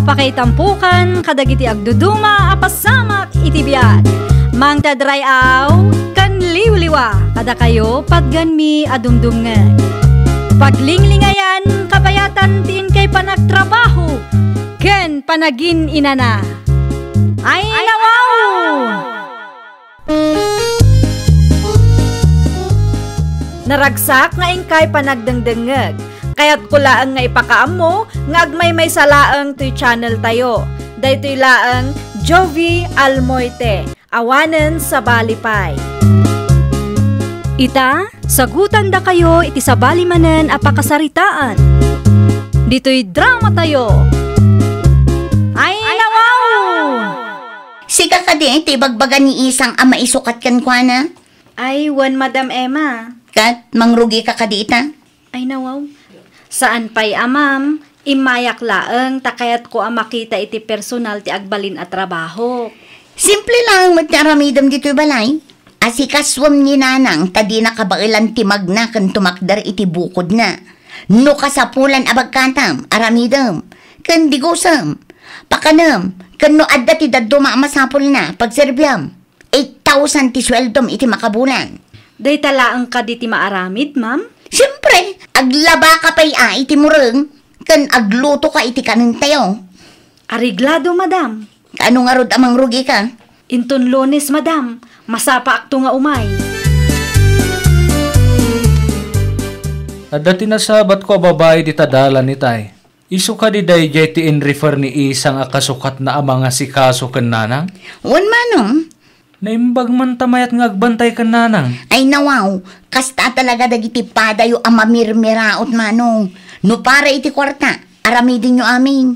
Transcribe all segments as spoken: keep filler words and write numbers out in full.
Pakaitampokan kadagiti agduduma a pasamak iti biag. Mangted ray-aw ken liwliwa kadakayo patganmi a dumdumngeg. Paglinglingayan kabayatan ti inkay panagtrabaho ken panagin-inana. Ay, nawaw! Naragsak nga inkay panagdengdengngeg. Kayatko laeng nga ipakaammo nga agmaymaysa laeng toy channel tayo. Daytoy laeng Jovie Almoite, awanen sabali pay. Ita, sagutandakayo iti sabali manen a pakasaritaan. Ditoy drama tayo. Ay, nawaw! Sika kadi ti ibagbaga ni Isang a maisukat kenkuana? Ay, wen, Madam Emma. Ket mangrugika kadi ita? Ay, nawaw. Saan pay a, ma'am. Immayak laeng ta kayatko a makita iti personal ti agbalin a trabaho. Simple laeng met ti aramidem ditoy balay. Asikasuem ni Nanang ta dina kabaelan ti magna ken tumakder iti bukodna. No kasapulan a bagkatam, aramidem, ken digusem, pakanem, ken no adda ti dadduma a masapulna, pagserbiam. Eight thousand ti sueldom iti makabulan. Dayta laeng kadi ti maaramid, ma'am? Siempre, aglabaka pay a iti mureng, ken aglutoka iti kanentayo. Areglado, madam. Kaano ngarud a mangrugika? Inton Lunes, madam, masapaakto nga umay. Adda ti nasabatko a babai dita dalan itay. Isu kadi daydiay ti in-refer ni Isang a kasukatna a mangasikaso ken Nanang? Wen, manong. Naimbag man ta mayat nga agbantay ken Nanang. Ay, nawaw, kasta talaga dagiti padayo a mamirmiraot, manong. No para iti kuarta, aramidenyo amin.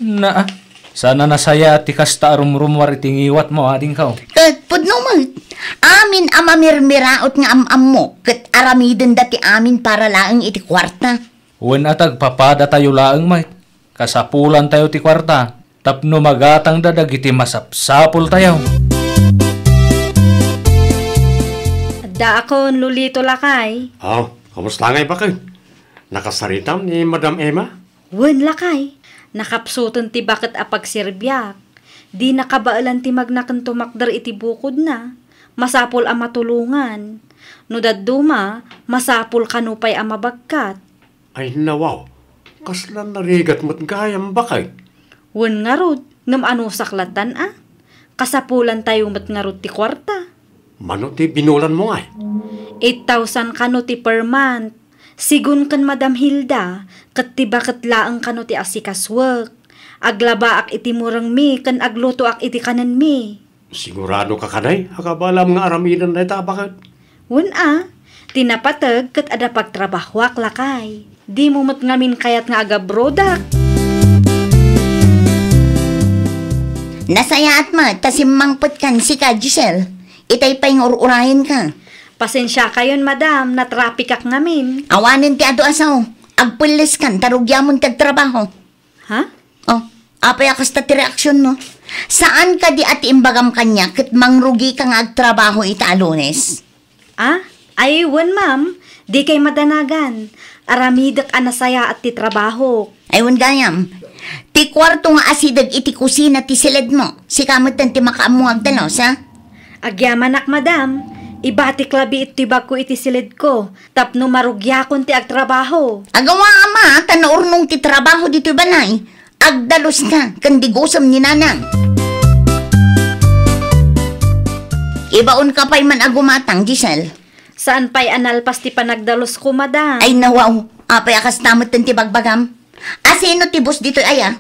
Naa, saan a nasayaat ti kasta a rumrumuar iti ngiwatmo, adingko. Ket pudno met, amin a mamirmiraot nga am-ammok, ket aramidenda ti amin para laeng iti kuarta. Wen a ta agpapadatayo laeng met, kasapulantayo ti kuarta tapno magatangda dagiti masapsapultayo. Addaakon, Lolito, lakay. Oh, kumusta ngay, baket? Nakasaritam ni Madam Emma? Wen, lakay. Nakapsuten ti baket a pagserbiak. Dina kabaelan ti magna ken tumakder iti bukodna. Masapul a matulongan. No dadduma, masapul kano pay a mabagkat. Ay, nawaw, kasla narigat met gayam, baket. Wen ngarud, ngem anusak lattan a? Kasapulantayo met ngarud ti kuarta. Mano ti binulanmo ngay? Eight thousand kano ti per month. Sigun ken Madam Hilda, ket ti baket laeng kano ti asikasuek. Aglabaak iti murengmi ken aglutoak iti kanenmi. Sigurado ka kadi a kabaelam nga aramiden dayta a baket? Wen a, ti napateg ket adda pagtrabahoak, lakay. Dimo met ngamin kayat nga agabrodak. Nasayaat met ta simmangpetkan sika, Giselle. Itay pay nga ur-urayenka. Pasensiakayon, madam, natrapikak ngamin. Awanen ti adu a sao. Agpelleskan ta rugiamon ti agtrabaho. Ha? Oh, apay a kasta ti reaksionmo? Saan kadi a ti imbagam kaniak ket mangrugika nga agtrabaho ita a Lunes? Ah? Ay, wen, ma'am. Dikay madanagan. Aramidek a nasayaat ti trabahok. Ay, wen gayam. Ti kuarto nga asideg iti kusina ti siledmo. Sika metten ti makaammo nga agdalos, ha? Agyamanak, madam. Ibatik labi iti bagko iti siledko tapno marugiakon ti agtrabaho. Agawa ama, ta naurnong ti trabaho ditoy balay. Agdaluska ken digusem ni Nanang. Ibaonka pay man a gumatang, Giselle. Saan pay a nalpas ti panagdalusko, madam? Ay, nawaw. Apay a kasta metten ti bagbagam? Asino ti boss ditoy aya?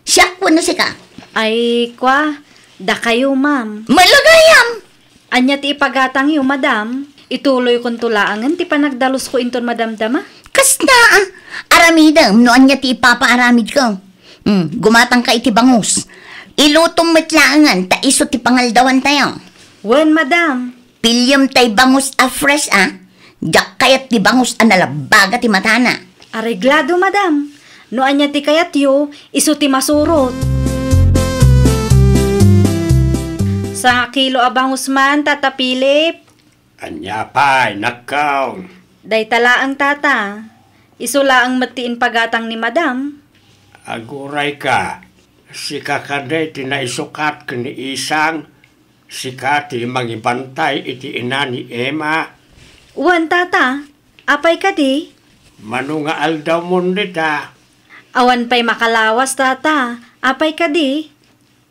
Siak wenno sika? Ay, kua, dakayo, ma'am. Malagayam! Ania ti ipagatangyo, madam? Ituloykonto laengen ti panagdalusko inton madamdama? Kasta, ah. Aramidem no ania ti ipapaaramidko. Hmm, gumatangka iti bangus. Ilutom met laengen ta isu ti pangaldawantayo. Wen, madam. Piliem tay bangus a fresh, ah. Diak kayat ti bangus a nalabaga ti matana. Areglado, madam. No ania ti kayatyo, isu ti masurot. Sangakilo a bangus man, Tata Philip. Ania pay, nakkaw? Dayta laeng, Tata. Isu laeng met ti impagatang ni madam. Agurayka. Sika kadi ti naisukat ken ni Isang, sika ti mangibantay iti ina ni Emma. Wen, tata, apay kadi? Mano nga aldawmon dita? Awan pay makalawas, tata. Apay kadi?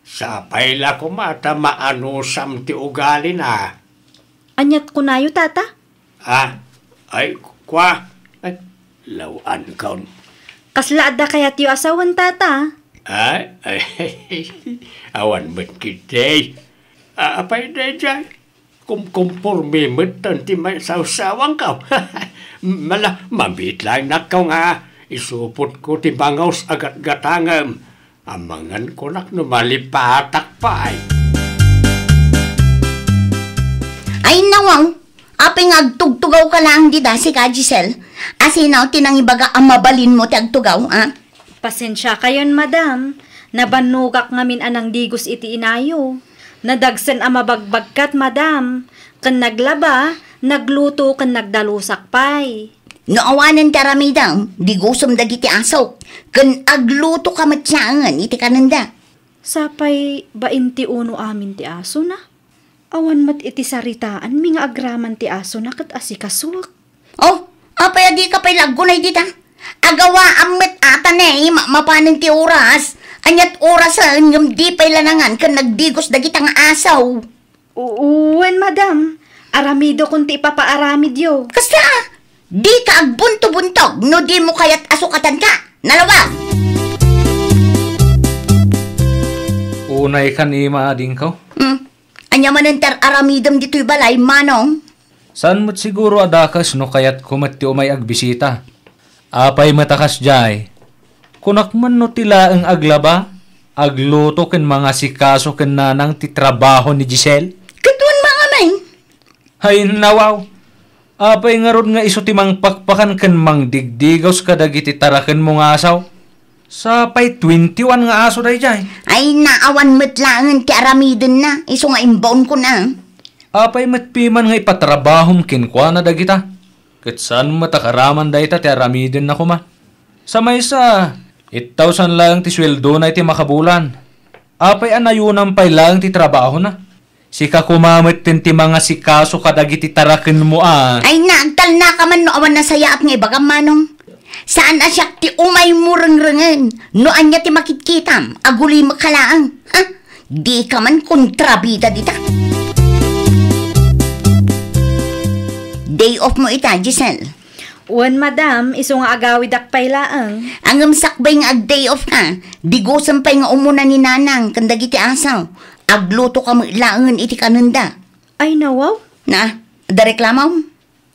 Sapay la koma ta maanusam ti ugalina. Aniat kunayo, tata? Ah, ay, kua. Ay, law-ankon. Kasla adda kayatyo a sawen, tata? Ay, ay, awan met ketdi. Ah, apay daydiay? Kumkumporme metten ti maisawsawangko. Mala, mabiit laeng nakkaw nga isupotko ti bangaws a gatgatangem. Amangan kunak no malipatak pay. Ay, nawaw. Apay nga agtugtugaw ka laeng dita, sika, Giselle? Asino ti nangibaga a mabalinmo ti agtugaw, a? Pasensiakayon, madam. Nabannogak ngamin a nangdigos iti inayo. Nadagsen a mabagbagkat, madam. Ken naglaba, nagluto, ken nagdalusak pay. No awanen ti aramidem, digosem dagiti asok, ken aglutoka met laengen iti kanenda. Sapay bain ti uno amin ti asona. Awan met iti saritaanmi nga agraman ti asona ket asikasuek. Oh, apay a dika pay la aggunay dita? Agawaam met ata ne, ma-, mapanen ti oras. Aniat orasen ngem di pay la nangan ken nagdigos dagita nga aso. U-, wen, madam. Aramidokon ti ipapaaramidyo. Kasta, dika agbuntobuntog no dimo kayat a sukatanka. Nalawag! Unay kan ima, adingko. Hmm. Ania manen ti ar-aramidem ditoy balay, Manong? Saan met siguro a dakes no kayatko met ti umay agbisita. Apay met a kasdiay? Kunak man no ti laeng aglaba, agluto ken mangasikaso ken nanang ti trabaho ni Giselle? Ket wen mangamin? Ay, nawaw! Apay ngarud nga isu ti mangpakpakan ken mangdigdigaws kadagiti tarakenmo nga asaw? Sapay twenty-one nga aso daydiay. Ay, naawan met laengen ti aramidenna, isu nga imbaonkon a. Apay met piman nga ipatrabahom kenkuana dagita? Ket saan met a karaman dayta ti aramidenna koma. Sa maysa, eight thousand laeng ti sueldona iti makabulan. Apay a nayonam pay laeng ti trabahona? Sika koma metten ti mangasikaso kadagiti tarakenmo a. Ay, nagtalnaka man no awan nasayaat nga ibagam, Manong. Saan a siak ti umaymo rengrengen no ania ti makitkitam, agulimek ka laeng. Ha? Dika man kontrabida dita. Day off mo ita, Giselle. Wen, madam, isu nga agawidak pay laeng. Ngem sakbay nga ag-day off ka, digosem pay nga umuna ni Nanang ken dagiti asaw. Agluto ka met laengen iti kanenda. Ay, nawaw? Na, adda reklamom?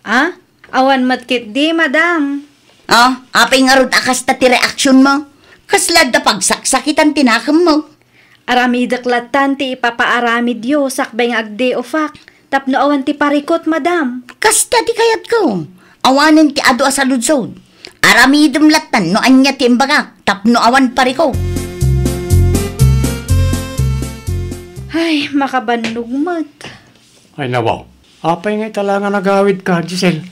Ah? Awan met ketdi, madam. Oh, apay ngarud a kasta ti reaksionmo? Kasla adda pagsaksakitan ti nakemmo? Aramidek lattan ti ipapaaramidyo sakbay nga ag-day off-ak tapno awan ti parikut, madam. Kasta ti kayatko. Awanen ti adu a saludsod. Aramidem lattan no ania ti imbagak tapno awan parikut. Ay, makabannog met. Ay, nawaw. Apay nga ita la nga nagawidka, Giselle?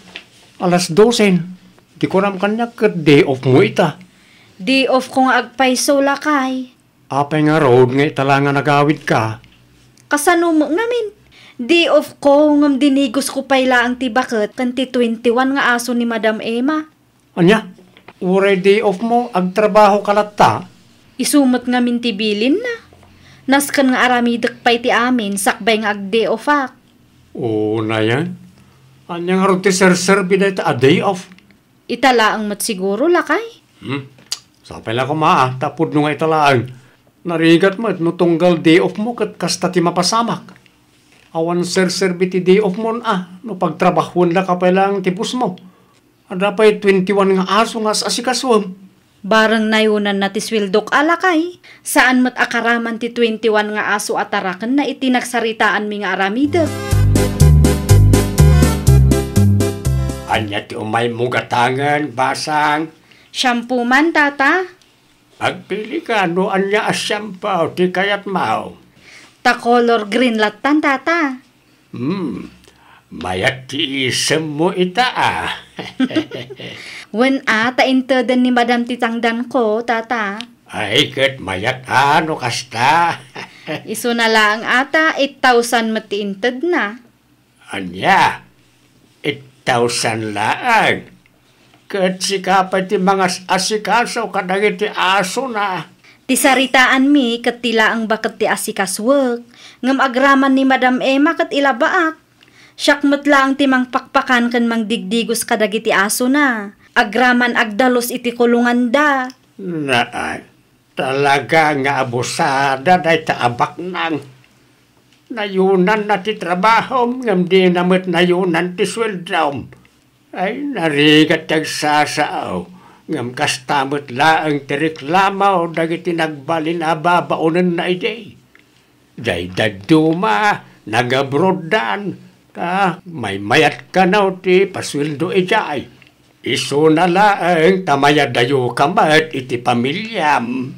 Alas dosen. Di kunam kaniak ket day off mo ita. Day off ko nga agpayso, lakay. Apay ngarud nga ita la nga nagawidka? Kasano met ngamin? Day off ko, ngem dinigos ko pay laeng ti baket ken ti twenty-one nga aso ni Madam Emma. Ania? Uray day off mo, agtrabaho ka latta? Isu met ngamin ti bilinna. Nasken nga aramidek pay ti amin sakbay nga ag-day off-ak. Unayen? Ania ngarud ti serserbi dayta a day off? Ita laeng met siguro, lakay. Hmm? Sapay la koma, a, ta pudno nga ita laeng. Narigat met no tunggal day off mo ket kasta ti mapasamak. Awan serserbi ti day off mon a, no pagtrabahuendaka pay laeng ti boss mo. Adda pay twenty-one nga aso nga as-asikasuem. Bareng nayonanna ti sueldok a, lakay. Saan met a karaman ti twenty-one nga aso a tarakenna iti nagsaritaanmi nga aramidek. Ania ti umaymo gatangen, basang? Shampoo man, tata. Agpili ka no ania a shampoo ti kayatmo. Ta color green lattan, tata. Hmm, mayat ti isemmo ita a. Wen a, ta inteden ni Madam ti tangdanko, tata. Ay, ket mayat a no kasta. Isuna laeng ata, eight thousand met ti intedna. Ania? Eight thousand laeng? Ket sika pay ti mangas-asikaso kadagiti asona. Ti saritaanmi ket ti laeng baket ti asikasuek, ngem agraman ni Madam Emma ket ilabaak. Siak met laeng ti mangpakpakan ken mangdigdigos kadagiti asona. Agraman agdalus iti kulonganda. Naan, talaga nga abusada dayta a baknang. Nayunanna ti trabahom, ngem dina met nayunan ti sueldom. Ay, narigat ti agsasao, ngem kasta met laeng ti reklamo dagiti nagbalin a babaonenna idi. Daydiay dadduma, nagabroddan, ta maymayat kano ti pasueldo idiay. Isuna laeng ta mayadayoka met iti pamiliam.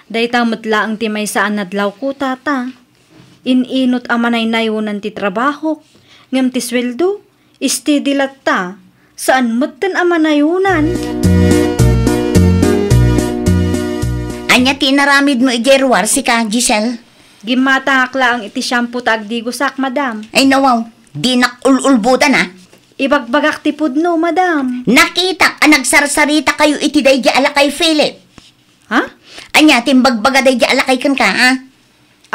Dayta met laeng ti maysa a nadlawko, Tata. In-inut a manaynayonan ti trabahok, ngem ti sueldo, steady latta, saan metten a manayonan. Ania ti inaramidmo idiay ruar, sika, Giselle? Gimmatangak laeng iti shampoo ta agdigosak, madam. Ay, nawaw, dinak ul-ulbodan, a. Ibagbagak ti pudno, madam. Nakitak a nagsarsarita kayo iti daydi a lakay, Philip. Ha? Ania ti imbagbaga daydi a lakay kenka, ha?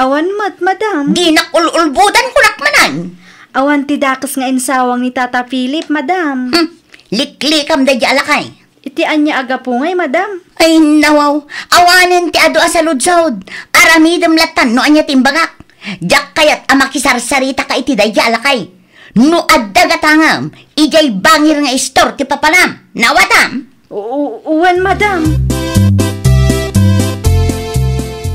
Awan met, madam. Dinak ul-ulbodan, kunak manen. Awan ti dakes nga insawang ni Tata Philip, madam. Hmm. Liklikam daydi a lakay. Iti ania a gapu ngay, madam? Ay, nawaw. Awanen ti adu a saludsod. Aramidem lattan no ania ti imbagak. Diak kayat a makisarsaritaka iti daydi a lakay. No adda gatangem, idiay bangir nga istor ti papanam. Naawatam? U-, u-, wen, madam.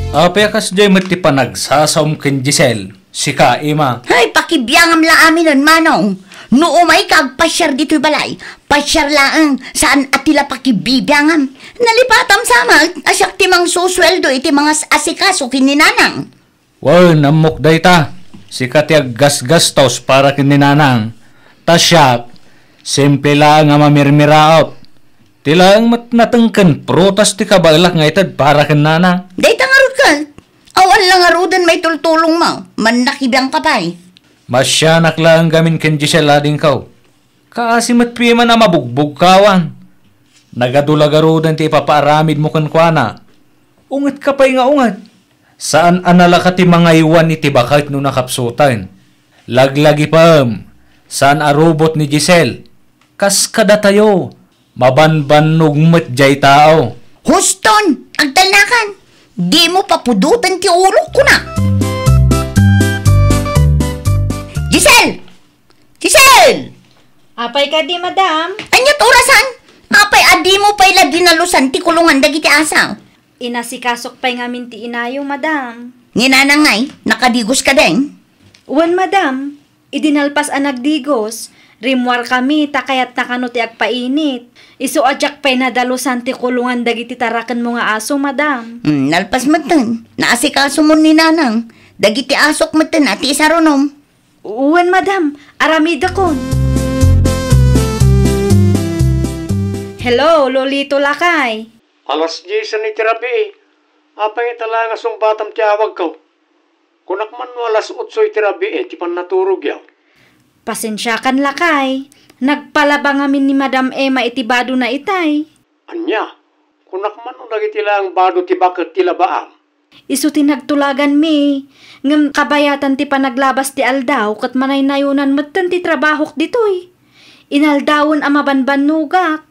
Apay a kasdiay met ti panagsasaom ken Giselle, sika, Emma? Ay, pakibiangam la aminen, manong. No umayka agpasiar ditoy balay, pasiar laeng, saan a ti la pakibibiangam. Nalipatam sa met a siak ti mangsusueldo iti mangas-asikaso ken ni nanang. Wen, ammok dayta. Sika ti aggasgastos para ken ni nanang. Ta siak, simple laeng a mamirmiraot. Ti laeng met nateng ken prutas ti kabaelak nga ited para ken nanang. Dayta ngarud ket, awan la ngaruden maitultulongmo, mannakibiangka pay. Masianak laeng gamin ken Giselle, adingko. Kaasi met pay man a mabugbogkawan. Nagadu la garuden ti ipapaaramidmo kenkuana. Ungetka pay nga unget. Saan a nalaka ti mangaywan iti baket no nakapsuten. Laglagipem, saan a robot ni Giselle. Kas kadatayo, mabanbannog met diay tao. Huston, agtalnakan. Dimo papudoten ti ulok, kuna. Giselle! Giselle! Apay kadi, madam? Aniat orasan? Apay a dimo pay la dinalusan ti kulongan dagiti asaw? Inasikasok pay ngamin ti inayo, madam. Ni nanang ngay, nakadigos ka din? Wen, madam. Idi nalpas a nagdigos, rimmuarkami ta kayatna kano ti agpainit. Isu a diak pay nadalusan ti kulongan dagiti tarakenmo nga aso, madam. Hmm, nalpas metten. Naasikasomon ni nanang. Dagiti asok metten a ti isarunom. Wen, madam. Aramidekon. Hello, Lolito, lakay. Alas diesen iti rabii. Apay ngata la nga sungbatam ti awagko? Kunak man no alas otso iti rabii ti pannaturogyo. Pasensiakan, lakay. Nagpalaba ngamin ni Madam Emma iti badona itay. Ania? Kunak man no dagiti laeng bado ti baket ti labaam? Isu ti nagtulaganmi, ngem kabayatan ti panaglabas ti aldaw ket manaynayonan metten ti trabahok ditoy. Inaldawen a mabanbannogak.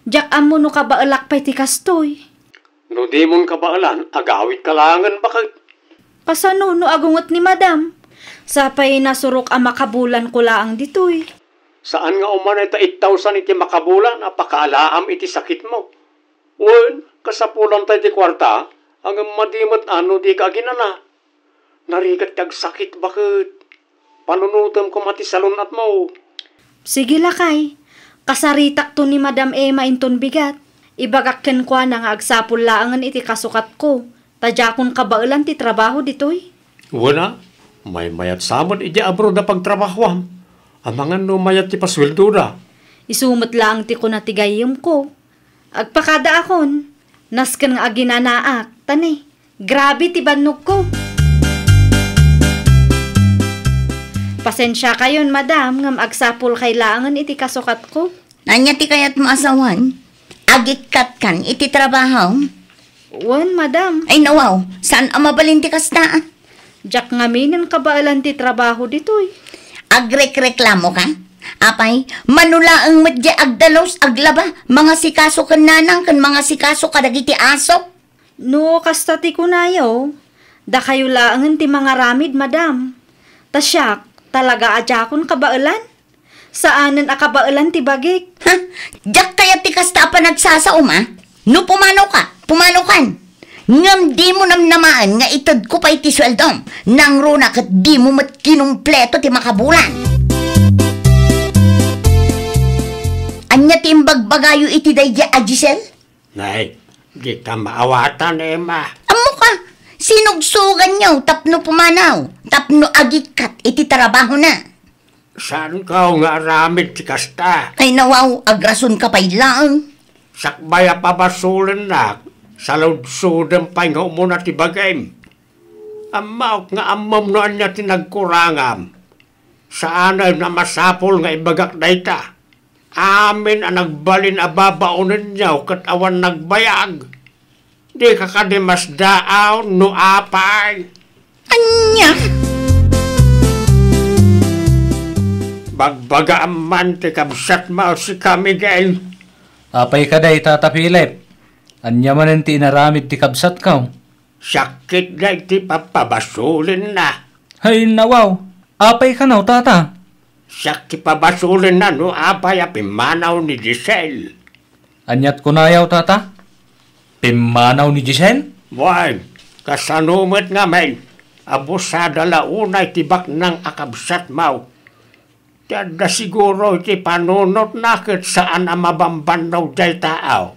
Diak ammo no kabaelak pay ti kastoy. No dimon kabaelan, agawitka laengen baket. Kasano no agunget ni madam? Sapay nasurok a makabulanko laeng ditoy. Saan nga umanay ta ittawsan iti makabulan a pakaalaam iti sakitmo. Wen, kasapulanta iti kuarta, ngem madi met a no dika aginana. Narigat ti agsakit baket. Panunotem koma ti salun-atmo. Sige, lakay. Kasaritakto ni Madam Emma inton bigat. Ibagak kenkuana nga agsapul laengen iti kasukatko, ta diakon kabaelan ti trabaho ditoy. Wen a, maymayat sa met idiay abroad a pagtrabahoam. Amangan no mayat ti pasueldoda. Isu met laeng ti kuna ti gayyemko. Agpakadaakon. Nasken nga aginanaak, ta ni, grabe ti bannogko. Pasensiakayon, madam, ngem agsapulkay laengen iti kasukatko. Ania ti kayatmo a sawen? Agikkatkan iti trabaho? Wen, madam. Ay, nawaw, saan a mabalin ti kasta, ah. Diak ngamin kabaelan ti trabaho ditoy. Agrekreklamo ka? Apay, mano laeng met diay agdalus, aglaba, mangasikaso ken nanang ken mangasikaso kadagiti aso? No kasta ti kunayo, dakayo laengen ti mangaramid, madam. Ta siak, talaga a diakon kabaelan. Saanen a kabaelan ti bagik. Ha? Diak kayat ti kasta a panagsasaom, a? No pumanaw ka, pumanaw kan. Ngem dimo namnamaen nga itedko pay ti sueldom. Nangruna ket dimo met kinumpleto ti makabulan. Ania ti imbagbagayo iti daydiay a Giselle? Nay, dika maawatan, Emma. Ammoka, sinugsuganyo tapno pumanaw, tapno agikkat iti trabahona. Saanko nga aramid ti kasta? Ay, nawaw, agrasonka pay laeng. Sakbay a pabasolennak, saludsodem pay nga umuna ti bagim. Ammaok nga ammom no ania ti nagkurangam. Saanen a masapul nga ibagak dayta. Amin a nagbalin a babaonenyo ket awan nagbayag. Dika kadi masdaaw no apay? Ania? Bagbagaam man ti kabsatmo, sika, Miguel. Apay kadi, Tata Philip? Ania manen ti inaramid ti kabsatko? Sakit dagiti papabasolenna. Ay, nawaw. Apay kano, Tata? Sakit pabasolenna no apay a pimmanaw ni Giselle. Aniat kunayaw, Tata? Pimmanaw ni Giselle? Wen, kasano met ngamin? Abusada la unay ti baknang a kabsatmo. Ti adda siguro iti panunotna ket saan a mabambannog diay tao.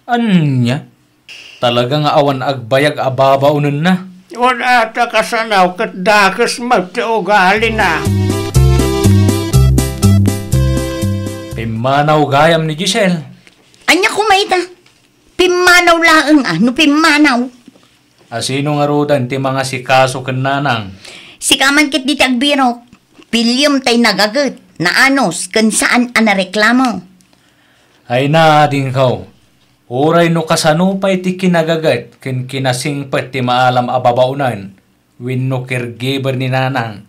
Ania? Talaga nga awan agbayag a babaonenna. Wen, a ta kasano ket dakes met ti ugalina. Pimmanaw gayam ni Giselle. Ania koma ita? Pimmanaw laeng a no pimmanaw. A sino ngaruden ti mangasikaso ken nanang? Sika man ket dita agbirok. Piliem tay nagaget, naanus, ken saan a nareklamo. Ay na, adingko, uray no kasano pay ti kinagaget ken kinasingpet ti maalam a babaonen, wenno caregiver ni nanang,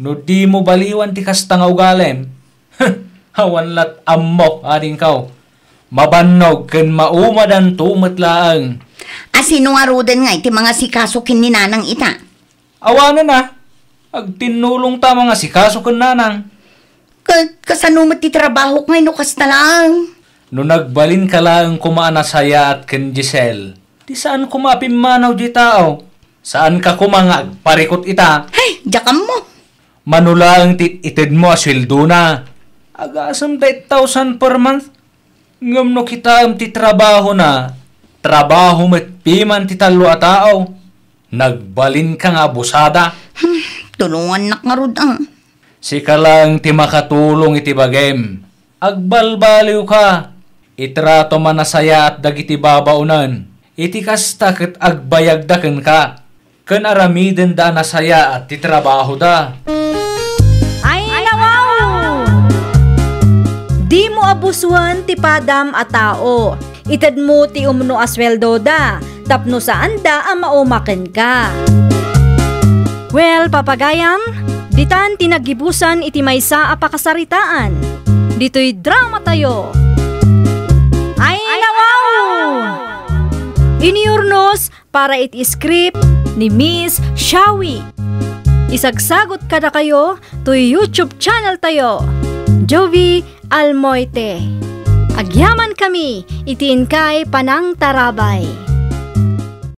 no dimo baliwan ti kasta nga ugalim, awan lat' ammok, adingko. Mabannog ken maumadanto met laeng. A sino ngaruden ngay ti mangasikaso ken ni nanang ita? Awanen a, agtinnulongta mangasikaso ken nanang. Ka-, kasano met ti trabahok ngay no kasta laeng? No nagbalinka laeng koma a nasayaat ken Giselle, ti saan koma a pimmanaw diay tao. Saanka koma nga agparikut ita. Hay, diak ammo. Mano laeng ti itedmo a sueldona? Agasem ta eight thousand per month. Ngem no kitaem ti trabahona, trabaho met piman ti tallo a tao. Nagbalinka nga abusada. Hmm, tulongannak ngarud, ah. Sika laeng ti makatulong iti bagim. Agbalbaliwka. Itratom a nasayaat dagiti babaonen. Iti kasta ket agbayagda kenka. Ken aramidenda a nasayaat ti trabahoda. Ay, nawaw! Dimo abusoen ti padam a tao. Itedmo ti umno a sueldoda tapno saanda a mauma kenka. Well, papagayam, ditan ti naggibusan iti maysa a pakasaritaan. Ditoy dramatayo. Ay, nawaw! Inurnos para iti script ni Miss Shawi. Isagsagot kadakayo toy YouTube channel tayo, Jovie Almoite. Agyamankami iti inkay panangtarabay.